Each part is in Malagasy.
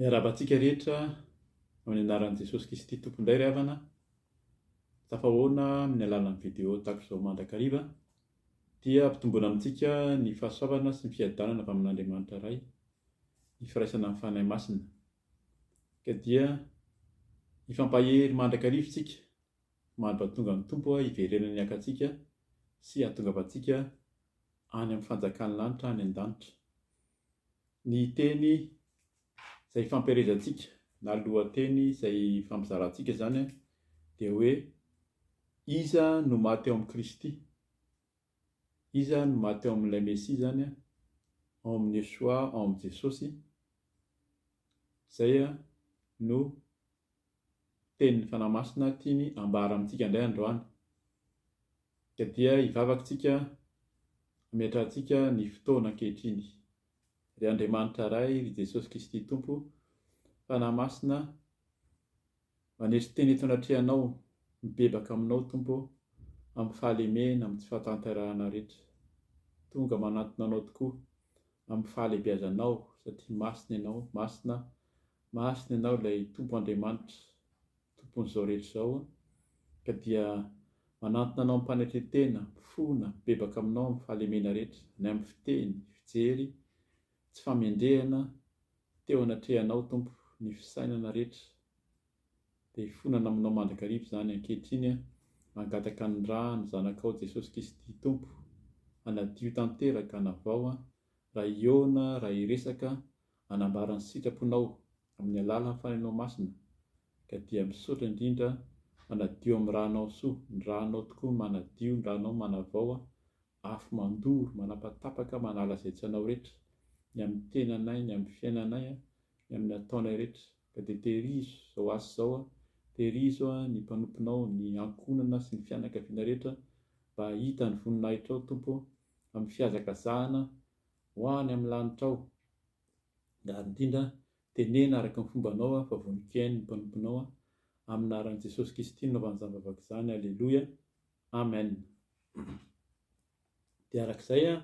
Miarahaba antsika rehetra amin'ny anaran'i Jesosy Kristy Tompo indray ry havana. Tafahoana amin'ny alalan'ny vidéo tahaka izao mandrakariva dia ampitomboina amintsika ny fahasoavana sy ny fiadanana avy amin'Andriamanitra Ray, ny firaisana amin'ny Fanahy Masina. Ka dia hifampahery mandrakariva isika mandra-pahatonga ny Tompo hiverenany haka antsika sy hahatongavantsika any amin'ny fanjakan'ny lanitra any an-danitra. Ny teny izay ifampielezantsika na lohateny izay ifampizarantsika izany dia hoe Iza no maty ao amin'i Kristy? Iza no maty ao amin'ilay Mesia izany, ao amin'i Yeshua, ao amin'i Jesosy? Izay no tenin'ny Fanahy Masina tiany ambara amintsika indray androany. Ka dia hivavaka isika hametrahantsika ny fotoana ankehitriny. Ry Andriamanitra Ray, ry Jesosy Kristy Tompo, Fanahy Masina, manetry tena eto anatrehanao, mibebaka aminao Tompo ô, amin'ny fahalemena, amin'ny tsy fahatanterahana rehetra. Tonga manantona Anao tokoa amin'ny fahalehibeazanao satria masina Ianao, masina Masina Ianao ilay Tompo Andriamanitra, Tompon'izao rehetra izao, ka dia manantona Anao am-panetren-tena, mifona, mibebaka Aminao amin'ny fahalemena rehetra, ny amin'ny fiteny, fijery, tsy famendrehana teo anatrehanao Tompo, ny fisainana rehetra, dia hifonana Aminao mandrakariva izany ankehitriny mangataka ny rà ny Zanakao Jesosy Kristy Tompo, hanadio tanteraka, hanavao, raha hihaona, raha hiresaka, Manambara ny sitraponao amin'ny alalan'ny Fanahinao Masina ka dia misaotra indrindra manadio amin'ny rànao soa, ny rànao tokoa manadio, ny rànao manavao, afo mandoro, manapatapaka, manala izay tsy anao rehetra, ny amin'ny tenanay, ny amin'ny fiainanay, ny amin'ny ataonay rehetra, ka dia tehirizo izao asa izao, tehirizo ny mpanomponao, ny ankohonana sy ny fianakaviana rehetra mba hahita ny voninahitrao Tompo amin'ny fihazakazahana Ho any amin'ny lanitra ao. Ary indrindra, tenena araka ny fombanao aho fa vonon-kihaino ny mpanomponao aho. Amin'ny anaran'i Jesosy Kristy no nanaovana izany vavaka izany. Aleloia. Amen. Dia araka izay,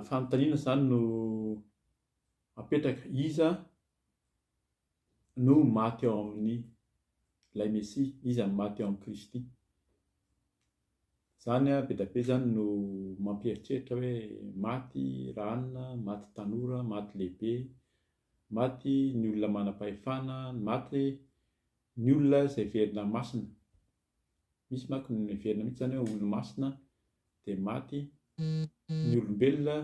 fanontaniana izany no apetraka, iza no maty ao amin'ny ilay Mesia, iza no maty ao amin'i Kristy? Zany an, be da be zany no mampieritreritra hoe maty ranona, maty tanora, maty lehibe, maty ny olona manam-pahefana, maty ny olona izay heverina masina. Misy manko ny heverina mihitsy zany hoe olo-masina dia maty, ny olombelona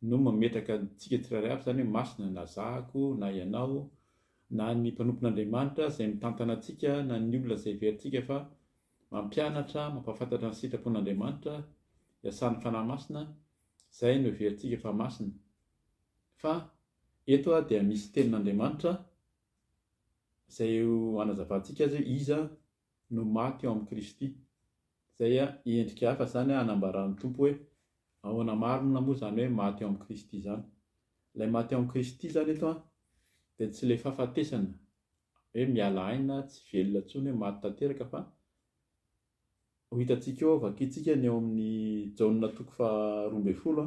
no mametraka antsika tsirairay avy izany hoe masina na zahako na ianao na ny mpanompon'Andriamanitra izay mitantana antsika na ny olona izay heverintsika fa mampianatra, mampahafantatra ny sitrapon'Andriamanitra, iasan'ny Fanahy Masina, izay no heverintsika fa masina. Fa eto dia misy tenin'Andriamanitra izay hanazavantsika azy hoe iza no maty ao amin'i Kristy. Izay endrika hafa izany hanambaran'ny Tompo hoe ahoana marina moa izany hoe maty ao amin'i Kristy izany. Ilay maty ao amin'i Kristy izany eto dia tsy ilay fahafatesana hoe miala aina, tsy velona intsony hoe maty tanteraka fa ho hitantsika eo, vakintsika ny ao amin'ny Jaona toko faha 12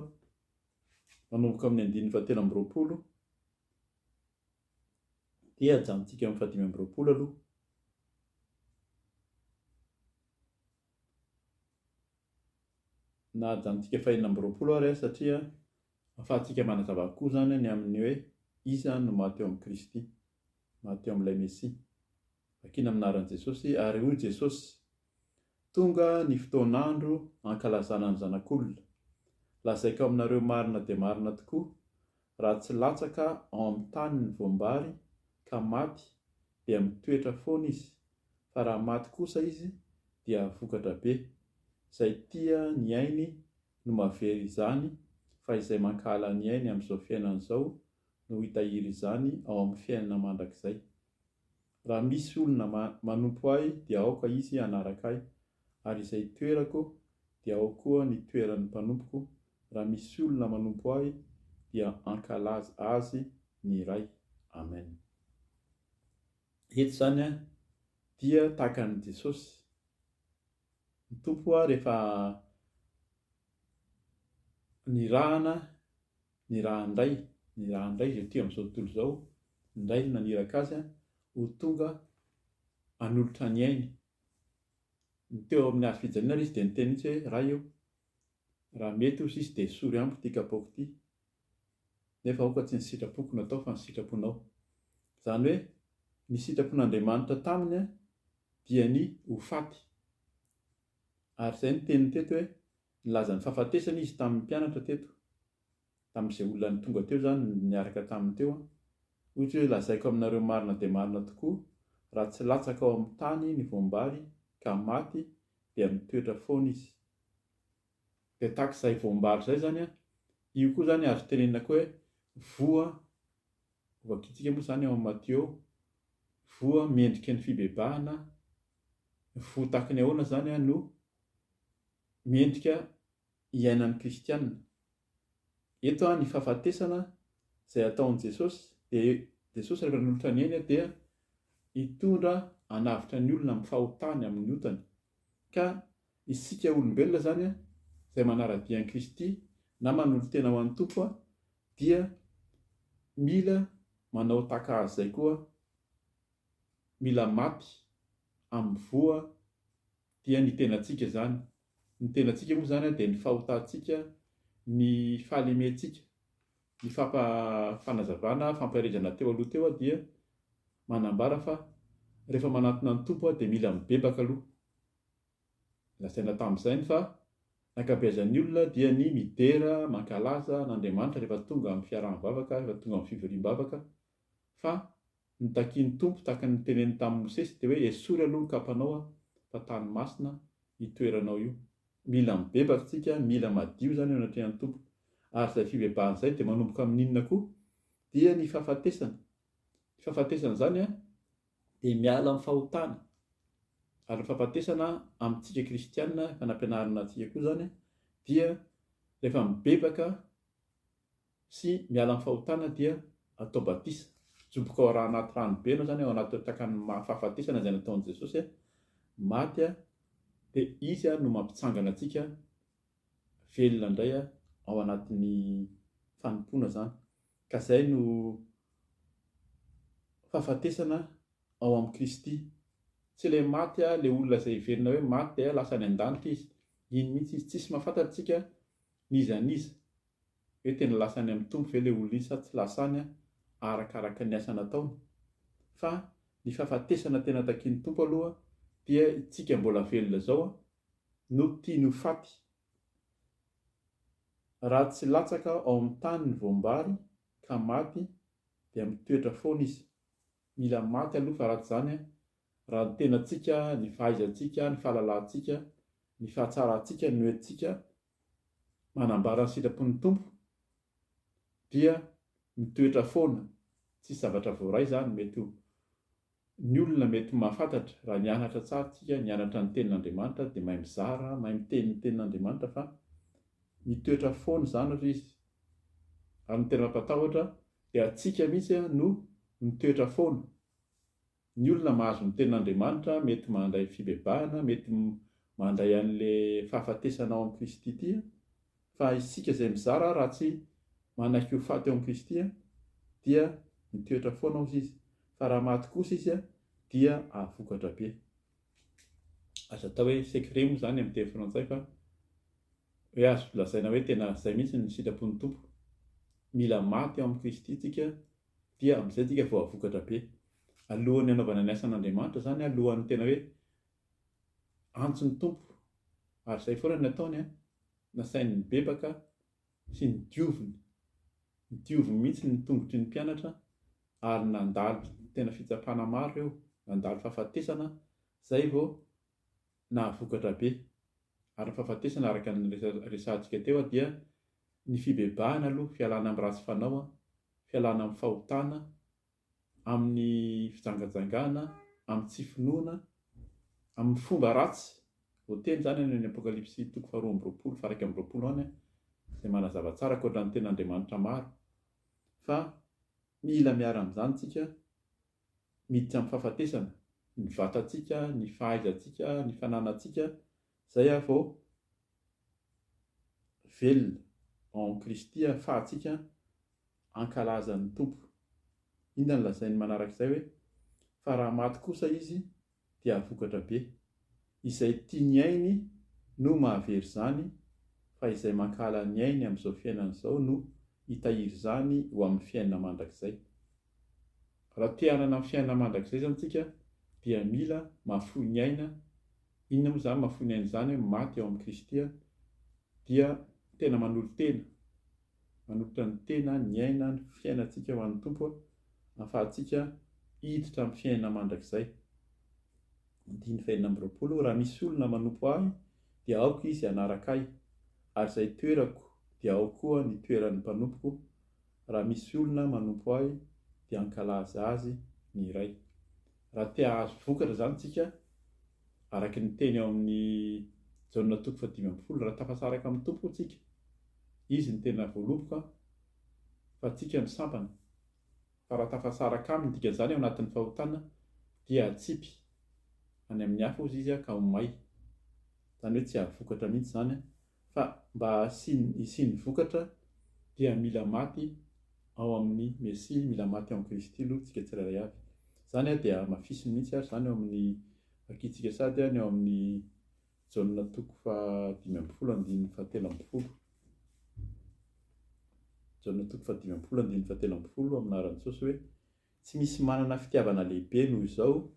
manomboka amin'ny andininy faha 23 dia ajanontsika amin'ny faha 25 aloha. Na ajanontsika faha 26 ary satria ahafahantsika manazava koa izany ny amin'ny hoe iza no maty eo amin'i Kristy, maty eo amin'ilay Mesia. Vakina amin'ny anaran'i Jesosy, ary hoy Jesosy, Tonga ny fotoan'andro hankalazana ny Zanak'olona. Lazaiko aminareo marina dia marina tokoa, raha tsy latsaka ao amin'ny tany ny voam-bary ka maty, dia mitoetra foana izy, fa raha maty kosa izy dia vokatra be. Izay tia ny ainy no mahavery izany fa izay mankahala ny ainy amin'izao fiainana izao no hitahiry izany ao amin'ny fiainana mandrakizay. Raha misy olona manompo Ahy dia aoka izy hanaraka Ahy, ary izay itoerako dia ao koa ny toeran'ny mpanompoko, raha misy olona manompo Ahy dia hankalaza azy ny Ray. Amen. Eto izany dia tahaka an'i Jesosy. Ny Tompo rehefa nirahana, nirahan-dRay, Nirahan'ny Ray izay ety amin'izao tontolo izao, ny Ray no naniraka Azy ho tonga hanolotra ny ainy. Ny teo amin'ny hazo fijaliana ary Izy dia niteny mihitsy hoe, Ray ô, raha mety hozy izy dia esory amiko ity kapoaka ity, nefa aoka tsy ny sitrapoko no atao fa ny sitraponao. Izany hoe ny sitrapon'Andriamanitra taminy dia ny ho faty. Ary izay no teniny teto hoe nilaza ny fahafatesana izy tamin'ny mpianatra teto, tamin'izay olona ny tonga teo izany niaraka taminy teo an. Hoy izy hoe lazaiko aminareo marina dia marina tokoa, raha tsy latsaka ao amin'ny tany ny voam-bary ka maty dia mitoetra foana izy. Dia tahaka izay voam-bary izay izany an, io koa izany azo tenenina koa hoe voa, hovakintsika moa izany ao amin'ny Matio, voa mendrika ny fibebahana, voa tahaka ny ahoana izany an no mendrika iainan'ny kristiana. Eto an ny fahafatesana izay ataon'i Jesosy dia Jesosy rehefa nanolotra ny ainy dia hitondra hanavotra ny olona amin'ny fahotany, amin'ny otany. Ka isika olombelona izany izay manara-dia an'i Kristy na manolo-tena ho an'ny Tompo dia mila manao tahaka Azy izay koa, mila maty amin'ny voa dia ny tenantsika izany. Ny tenantsika moa izany dia ny fahotantsika, ny fahalementsika. Ny fampa fanazavana, fampaherezana teo aloha teo dia manambara fa rehefa manantona ny Tompo dia mila mibebaka aloha. Lazaina tamin'izay ny fa ny ankabeazan'ny olona dia ny midera, mankalaza an'Andriamanitra rehefa tonga amin'ny fiaraha-mivavaka, rehefa tonga amin'ny fivoriam-bavaka fa ny takian'ny Tompo tahaka ny noteneniny tamin'i Mosesy dia hoe esory aloha ny kapanao fa tany masina io toeranao io. Mila mibebaka isika, mila madio izany eo anatrehan'ny Tompo. Ary izay fibebahana izay dia manomboka amin'inona koa? Dia ny fahafatesana. Ny fahafatesana izany dia miala amin'ny fahotana. Ary ny fahafatesana amintsika kristiana, efa nampianarina antsika koa izany, dia rehefa mibebaka sy miala amin'ny fahotana dia atao batisa. Joboka ao anaty rano be ianao izany, ao anaty takan'ny fahafatesana izay nataon'i Jesosy, maty dia Izy no mampitsangana antsika velona indray ao anatin'ny fanompoana izany. Ka izay no fahafatesana ao amin'i Kristy. Tsy ilay maty ilay olona izay heverina hoe maty dia lasa any an-danitra izy. Iny mihitsy izy. Tsisy mahafantatra isika n'iza n'iza hoe tena lasa any amin'ny Tompo ve ilay olona iny sa tsy lasa any arakaraka ny asa nataony. Fa ny fahafatesana tena takian'ny Tompo aloha dia itsika mbola velona izao no tiany ho faty. Raha tsy latsaka ao amin'ny tany ny voam-bary ka maty dia mitoetra foana izy. Mila maty aloha fa raha tsy izany raha ny tenantsika, ny fahaizantsika, ny fahalalantsika, ny fahatsarantsika no entintsika manambara ny sitrapon'ny Tompo dia mitoetra foana, tsisy zavatra voaray izany, mety ho ny olona mety mahafantatra raha nianatra tsara tsika, nianatra ny tenin'Andriamanitra dia mahay mizara, mahay miteny ny tenin'Andriamanitra fa mitoetra foana izany ry izy. Ary ny tena mampatahotra dia antsika mihitsy no mitoetra foana. Ny olona mahazo ny tenin'Andriamanitra mety mandray fibebahana, mety mandray an'le fahafatesana ao amin'i Kristy ity, fa isika izay mizara raha tsy manaiky ho faty ao amin'i Kristy dia mitoetra foana ozy izy, fa raha maty kosa izy dia hahavokatra be. Azo atao hoe secret moa izany amin'ny teny frantsay fa hoe azo lazaina hoe tena izay mihitsy ny sitrapon'ny Tompo. Mila maty ao amin'i Kristy tsika dia amin'izay tsika vao hahavokatra be. Alohan'ny hanaovana ny asan'Andriamanitra izany, alohan'ny tena hoe antson'ny Tompo, ary izay foana ny nataony an, nasainy nibebaka sy nodioviny, nodioviny mihitsy ny tongotry ny mpianatra ary nandalo tena fitsapana maro ireo, nandalo fahafatesana, izay vao nahavokatra be. Ary ny fahafatesana araka ny resahantsika teo dia ny fibebahana aloha, fialana amin'ny ratsy fanao, fialana amin'ny fahotana, amin'ny fijangajangana, amin'ny tsy finoana, amin'ny fomba ratsy. Voateny izany any amin'ny Apokalypsy toko faharoa amby roapolo faha 21 any, izay manazava tsara ankoatra ny tenin'Andriamanitra maro fa mila miara amin'izany isika miditra amin'ny fahafatesana, ny vatantsika, ny fahaizantsika, ny fananantsika, izay aho vao velona ao amin'i Kristy ahafahantsika. hankalaza ny Tompo. Inona no lazainy manarak'izay hoe, Fa raha maty kosa izy dia hahavokatra be. Izay tia ny ainy no mahavery izany, fa izay mankahala ny ainy amin'izao fiainana izao no hitahiry izany ho amin'ny fiainana mandrakizay. Raha te hanana ny fiainana mandrakizay izany isika dia mila mahafoy ny aina, inona moa izany mahafoy ny aina izany hoe maty ao amin'i Kristy dia tena manolo-tena, manolotra ny tena, ny aina, ny fiainantsika ho an'ny Tompo ahafahantsika hiditra amin'ny fiainana mandrakizay. Andininy fahenina amby 20, Raha misy olona manompo Ahy dia aoka izy hanaraka Ahy, ary izay toerako dia ao koa ny toeran'ny mpanompoko, raha misy olona manompo Ahy dia hankalaza azy ny Ray. Raha te hahazo vokatra izany isika, araka ny teny ao amin'ny Jaona toko fahadimy ambin'ny folo, raha tafasaraka amin'ny Tompo isika, Izy no tena voaloboka fa antsika no sampana, fa raha tafasaraka Aminy, dikan'izany ao anatin'ny fahotana, dia atsipy any amin'ny hafa hozy Izy ka ho may. Izany hoe tsy hahavokatra mihitsy izany, fa mba hisian'ny vokatra dia mila maty ao amin'ny Mesia, mila maty ao amin'i Kristy aloha tsika tsirairay avy. Izany dia hamafisiny mihitsy ary izany ao amin'ny vakintsika sady ny ao amin'ny Jaona toko faha-15 andininy faha-13. Jaona toko faha-15 andininy faha-13 amin'ny anaran'i Jesosy hoe Tsy misy manana fitiavana lehibe noho izao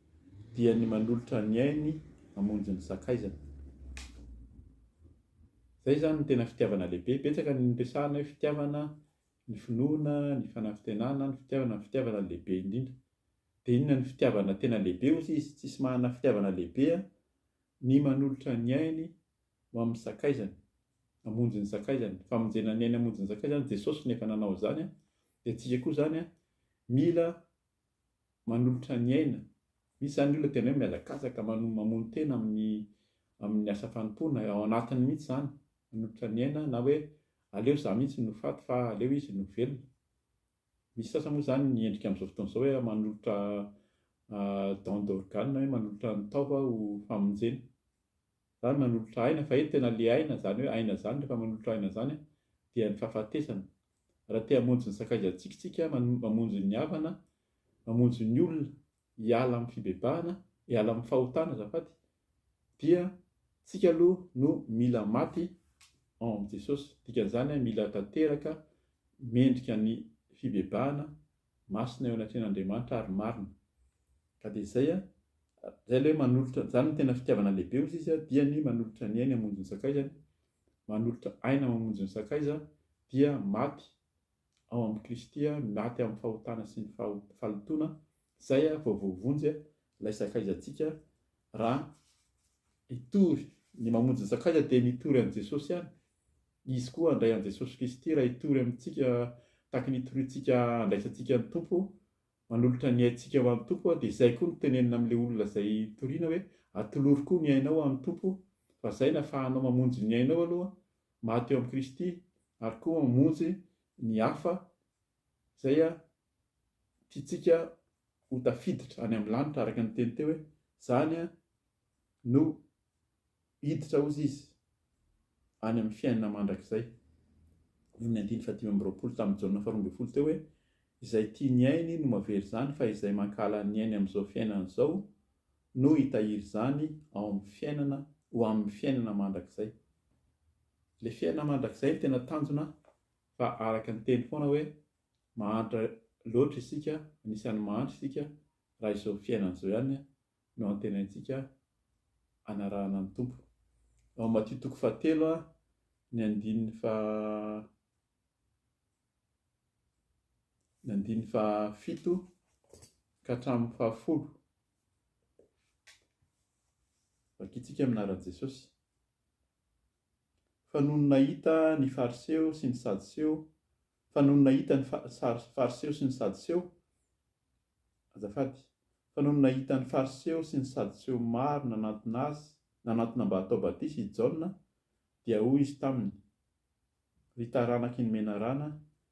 dia ny manolotra ny ainy hamonjy ny sakaizany. Izay izany no tena fitiavana lehibe. Betsaka ny niresahana hoe fitiavana, ny finoana, ny fanantenana, ny fitiavana, ny fitiavana no lehibe indrindra. Dia inona ny fitiavana tena lehibe hozy izy? Tsisy manana fitiavana lehibe ny manolotra ny ainy ho amin'ny sakaizany, hamonjy ny sakaizany. Famonjena ny ainy hamonjy ny sakaizany, Jesosy no efa nanao izany, dia antsika koa izany mila manolotra ny aina. Misy izany ny olona tena hoe mihazakazaka mamono tena amin'ny amin'ny asa fanompoana, ao anatiny mihitsy izany, manolotra ny aina na hoe aleo izaho mihitsy no faty fa aleo izy no velona. Misy sasany moa izany ny endrika amin'izao fotoana izao hoe manolotra don d'organe hoe manolotra ny taova ho famonjena. Izany manolotra aina fa eto tena le aina izany hoe aina izany rehefa manolotra aina izany dia ny fahafatesana. Raha te hamonjy ny sakaizantsika isika, mamonjy ny havana, mamonjy ny olona hiala amin'ny fibebahana, hiala amin'ny fahotana azafady, dia tsika aloha no mila maty ao amin'i Jesosy. Dikan'izany mila tanteraka mendrika ny fibebahana, masina eo anatrehan'Andriamanitra ary marina. Ka dia izay, izay ilay hoe manolotra, izany no tena fitiavana lehibe hozy izy, dia ny manolotra ny ainy hamonjy ny sakaizany, manolotra aina mamonjy ny sakaiza dia maty ao amin'i Kristy, maty amin'ny fahotana sy ny fahalotoana, izay vao voavonjy ilay sakaizantsika raha hitory ny mamonjy ny sakaiza dia ny hitory an'i Jesosy ihany, Izy koa handray an'i Jesosy Kristy raha hitory amintsika tahaka ny hitoriantsika handraisantsika ny Tompo, manolotra ny aintsika ho an'ny Tompo dia izay koa no tenenina amin'ilay olona izay toriana hoe atolory koa ny ainao ho an'ny Tompo fa izay no afahanao mamonjy ny ainao aloha maty eo amin'i Kristy ary koa mamonjy ny hafa izay tiantsika ho tafiditra any amin'ny lanitra araka ny teny teo hoe izany no Hiditra hozy izy any amin'ny fiainana mandrakizay. Eo amin'ny andininy faha-25 tamin'ny Jaona faharoa ambin'ny folo teo hoe, Izay tia ny ainy no mahavery izany fa izay mankahala ny ainy amin'izao fiainana izao no hitahiry izany ao amin'ny fiainana ho amin'ny fiainana mandrakizay. Ilay fiainana mandrakizay no tena tanjona fa araka ny teny foana hoe mahantra loatra isika, anisan'ny mahantra isika raha izao fiainana izao ihany no antenaintsika hanarahana ny Tompo. Ao Matio toko fahatelo ny andininy faha ny andininy fahafito ka hatramin'ny fahafolo. Vakintsika amin'ny anaran'i Jesosy. Fa nony nahita ny Fariseo sy ny Sadoseo, fa nony nahita ny Fariseo sy ny Sadoseo, Azafady. Fa nony nahita ny Fariseo sy ny Sadoseo maro nanantona azy, nanantona mba hatao batisa i Jaona, dia hoy izy taminy, Ry taranaky ny menarana,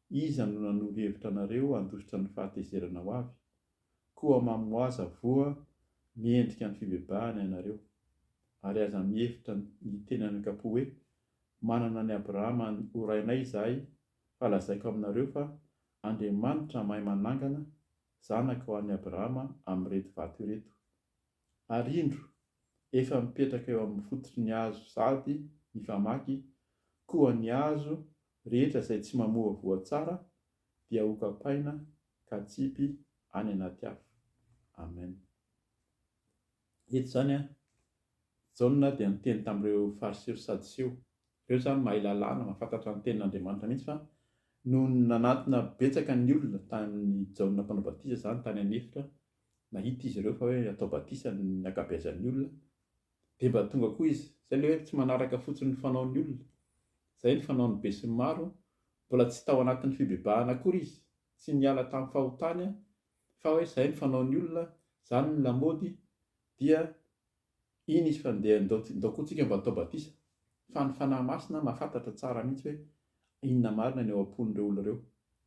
iza no nanoro hevitra anareo handositra ny fahatezerana ho avy? Koa mamoaza voa mendrika ny fibebahana ianareo. Ary aza mihevitra ny teny an'ankapo hoe, Manana an'i Abrahama ho rainay izahay, fa lazaiko aminareo fa. Andriamanitra mahay manangana zanaka ho an'i Abrahama amin'ireto vato ireto. Ary indro, efa mipetraka eo amin'ny fototry ny hazo sady ny famaky, koa ny hazo rehetra izay tsy mamoa voa tsara dia hokapaina ka atsipy any anaty afo. Amen. Eto izany an, Jaona dia niteny tamin'ireo Fariseo sy Sadoseo. Ireo izany mahay lalàna, mahafantatra ny tenin'Andriamanitra mihitsy fa noho ny nanatona betsaka ny olona tamin'i Jaona mpanao batisa izany tany an'efitra, nahita izy ireo fa hoe atao batisa ny ankabeazan'ny olona, dia mba tonga koa izy. Izay ilay hoe tsy manaraka fotsiny ny fanaon'ny olona. Izay ny fanaon'ny besinimaro, mbola tsy tao anatin'ny fibebahana akory izy, tsy niala tamin'ny fahotany fa hoe izay ny fanaon'ny olona, izany ny lamaody, dia iny izy fa ndeha ndao ndao koa tsika mba atao batisa. Fa ny Fanahy Masina mahafantatra tsara mihitsy hoe inona marina ny ao am-pon'ireo olona ireo.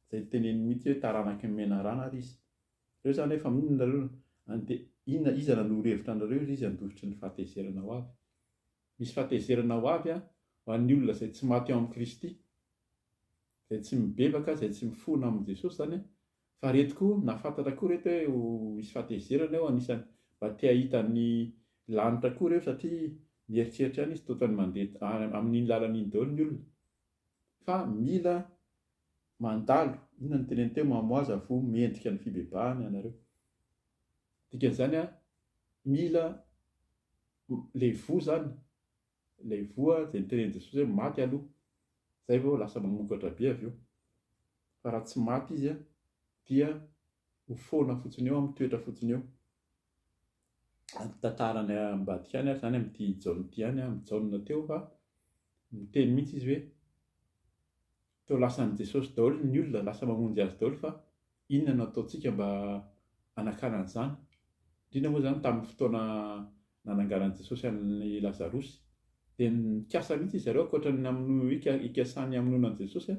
Izay teneniny mihitsy hoe taranaky ny menarana ary izy. Ireo izany hoe fa maninona nareo no inona iza nanoro hevitra anareo izy handositry ny fahatezerana ho avy. Misy fahatezerana ho avy ho an'ny olona izay tsy maty ao amin'i Kristy, izay tsy mibebaka, izay tsy mifona amin'i Jesosy izany fa reto koa nahafantatra koa reto hoe ho hisy fahatezerana eo, anisany mba te hahita ny lanitra koa ireo satria mieritreritra ihany izy toa ny mandeha amin'iny lalana iny daholo ny olona fa mila mandalo, inona no teneniny teo, mamoaza voa mendrika ny fibebahana ianareo. Dikan'izany an, mila ilay voa izany, ilay voa dia notenenin'i Jesosy hoe maty aloha, izay vao lasa mamokatra be avy eo. Fa raha tsy maty izy an, dia ho foana fotsiny eo, mitoetra fotsiny eo. Ny tantarany ambadika any ary izany amin'ity Jaona ity ihany, amin'i Jaona teo fa miteny mihitsy izy hoe Toa lasan'i Jesosy daholo ny olona, lasa mamonjy azy daholo fa inona no ataontsika mba hanakana an'izany? Indrindra moa izany tamin'ny fotoana nananganan'i Jesosy an'i Lazarosy. Dia nikasa mihitsy izy ireo ankoatra ny namono hikasany hamonoana an'i Jesosy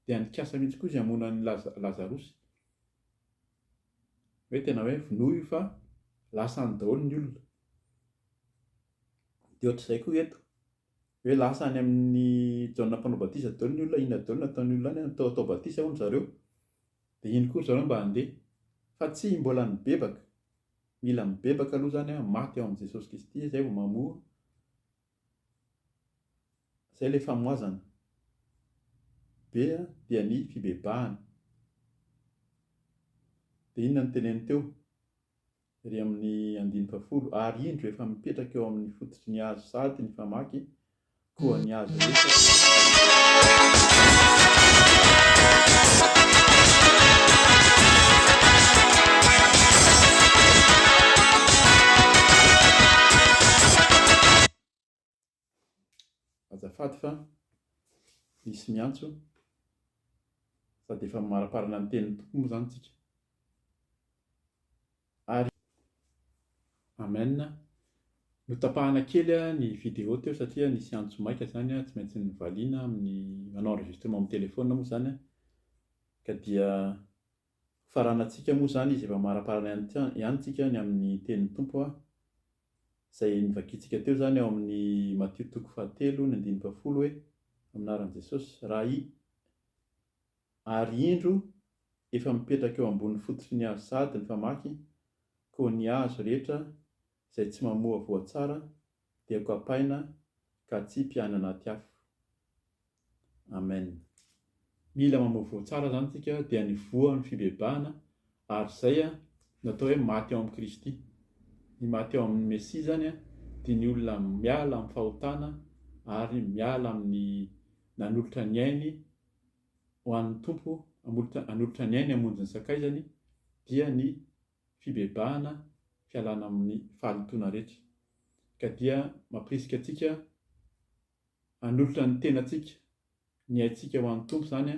dia nikasa mihitsy koa izy hamono an'i Lazarosy. Hoe tena hoe vonoy io fa lasa any daholo ny olona. Dia ohatr'izay koa eto. Hoe lasa any amin'i Jaona Mpanao Batisa daholo ny olona, inona daholo no ataon'ny olona any, atao atao batisa hono zareo. Dia iny koa ry zareo mba handeha. Fa tsy mbola nibebaka. Mila mibebaka aloha izany an, maty ao amin'i Jesosy Kristy izay vao mamoa. Izay ilay famoazana. Be dia ny fibebahana. Dia inona no teneniny teo? Ery amin'ny andininy fahafolo, Ary indro efa mipetraka eo amin'ny fototry ny hazo sahady ny famaky, koa ny hazo rehetra. Azafady fa misy miantso, sady efa mamaraparana ny tenin'ny Tompo moa izany tsika. Ary. Amen. Notapahana kely ny vidéo teo satria nisy antso maika izany tsy maintsy novaliana amin'ny manao enregistrement amin'ny téléphone moa izany ka dia Hofaranantsika moa izany izy efa maraparana ihany tsika ny amin'ny tenin'ny Tompo a, izay novakintsika teo izany ao amin'ny Matio toko fahatelo ny andininy fahafolo hoe, amin'ny anaran'i Jesosy, raha i Ary indro efa mipetraka eo ambony fototry ny hazo sahady ny famaky, koa ny hazo rehetra izay tsy mamoa voa tsara dia hokapaina ka atsipy any anaty afo. Amen. Mila mamoa voa tsara zany tsika dia ny voa ny fibebahana ary zay no atao hoe maty ao amin'i Kristy. Ny maty ao amin'ny Mesia zany dia ny olona miala amin'ny fahotana ary miala amin'ny nanolotra ny ainy ho an'ny Tompo, hanolotra ny ainy hamonjy ny sakaizany dia ny fibebahana, fialana amin'ny fahalotoana rehetra. Ka dia mampirisika antsika hanolotra ny tenantsika, ny aintsika ho an'ny Tompo izany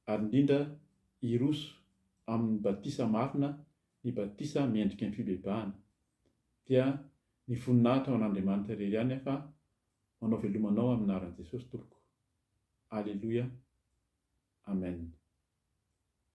ary indrindra hiroso amin'ny batisa marina, ny batisa mendrika ny fibebahana. Dia ny voninahitra ho an'Andriamanitra irery ihany fa manao veloma anao amin'ny anaran'i Jesosy tompoko. Aleloia. Amen.